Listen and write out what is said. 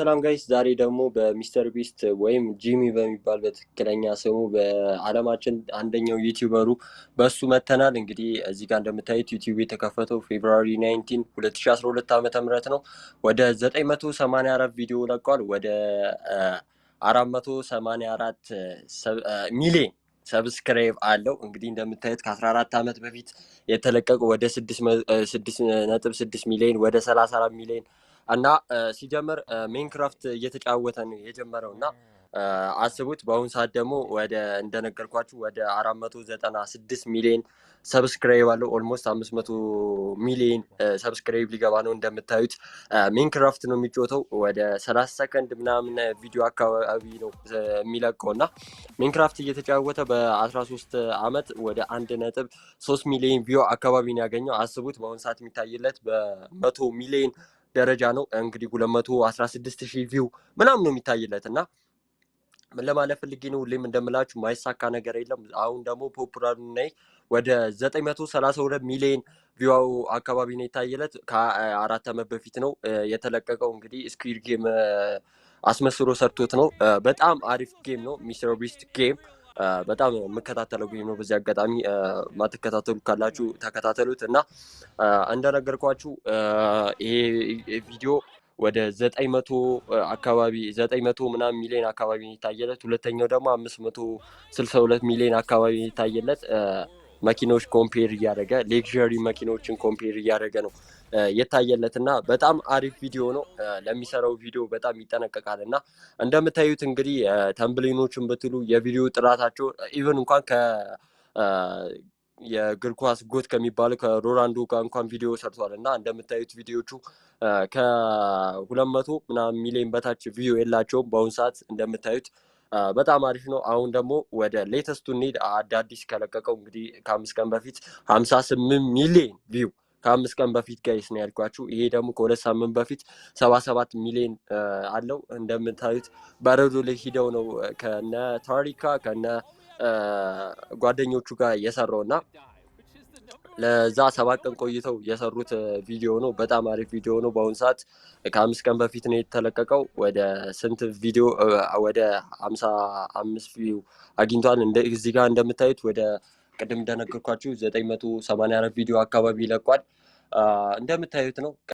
ሰላም guys፣ ዛሬ ደግሞ በሚስተር ቢስት ወይም ጂሚ በሚባል በትክክለኛ ስሙ በዓለማችን አንደኛው YouTuber ኡ በሱ መተናል። እንግዲህ እዚህ ጋር እንደምታዩት ዩቲዩብ የተከፈተው February 19 2012 ዓመተ ምህረት ነው። ወደ 984 ቪዲዮ ለቋል። ወደ 484 ሚሊዮን subscribe አለው። እንግዲህ እንደምታዩት ከ14 ዓመት በፊት የተለቀቀው ወደ 6.6 ሚሊዮን፣ ወደ 34 ሚሊዮን እና ሲጀምር Minecraft እየተጫወተ ነው የጀመረው እና አስቡት። በአሁኑ ሰዓት ደግሞ ወደ እንደነገርኳችሁ ወደ 496 ሚሊዮን subscribe አለው። Almost 500 ሚሊዮን subscribe ሊገባ ነው። እንደምታዩት Minecraft ነው የሚጫወተው። ወደ 30 ሰከንድ ምናምን ቪዲዮ አካባቢ ነው የሚለቀው እና Minecraft እየተጫወተ በ13 ዓመት ወደ 1.3 ሚሊዮን view አካባቢ ነው ያገኘው። አስቡት፣ በአሁኑ ሰዓት የሚታይለት በ100 ሚሊዮን ደረጃ ነው። እንግዲህ 216 ሺህ view ምናምን ነው የሚታይለት እና ምን ለማለት ፈልጌ ነው፣ ሁሌም እንደምላችሁ ማይሳካ ነገር የለም። አሁን ደግሞ popular ነይ ወደ 932 ሚሊዮን view አካባቢ ነው የታየለት። ከ4 ዓመት በፊት ነው የተለቀቀው። እንግዲህ Squid Game አስመስሎ ሰርቶት ነው። በጣም አሪፍ game ነው። ሚስተር ቢስት game በጣም የምከታተለው game ነው። በዚህ አጋጣሚ ማትከታተሉ ካላችሁ ተከታተሉት እና እንደነገርኳችሁ ይሄ ቪዲዮ ወደ 900 አካባቢ፣ 900 ምናምን ሚሊዮን አካባቢ የታየለት። ሁለተኛው ደግሞ 562 ሚሊዮን አካባቢ የታየለት መኪኖች compare እያደረገ፣ luxury መኪኖችን compare እያደረገ ነው የታየለት እና በጣም አሪፍ ቪዲዮ ነው። ለሚሰራው ቪዲዮ በጣም ይጠነቀቃል እና እንደምታዩት እንግዲህ thumbnail ኦችን ብትሉ የቪዲዮ ጥራታቸው even እንኳን ከ የእግር ኳስ GOAT ከሚባለው ከሮናልዶ ጋር እንኳን ቪዲዮ ሰርቷል እና እንደምታዩት ቪዲዮቹ ከ200 ምናምን ሚሊዮን በታች view የላቸውም። በአሁኑ ሰዓት እንደምታዩት በጣም አሪፍ ነው። አሁን ደግሞ ወደ latest ኡ እንሂድ። አዳዲስ ከለቀቀው እንግዲህ ከ5 ቀን በፊት 58 ሚሊዮን view፣ ከ5 ቀን በፊት guys ነው ያልኳችሁ። ይሄ ደግሞ ከ2 ሳምንት በፊት 77 ሚሊዮን አለው። እንደምታዩት በረዶ ላይ ሂደው ነው ከነ ታሪካ ከነ ጓደኞቹ ጋር የሰራው እና ለዛ 7 ቀን ቆይተው የሰሩት ቪዲዮ ነው። በጣም አሪፍ ቪዲዮ ነው። በአሁኑ ሰዓት ከ5 ቀን በፊት ነው የተለቀቀው። ወደ ስንት ቪዲዮ? ወደ 55 view አግኝቷል። እዚህ ጋር እንደምታዩት ወደ ቅድም እንደነገርኳችሁ 984 ቪዲዮ አካባቢ ይለቋል። እንደምታዩት ነው።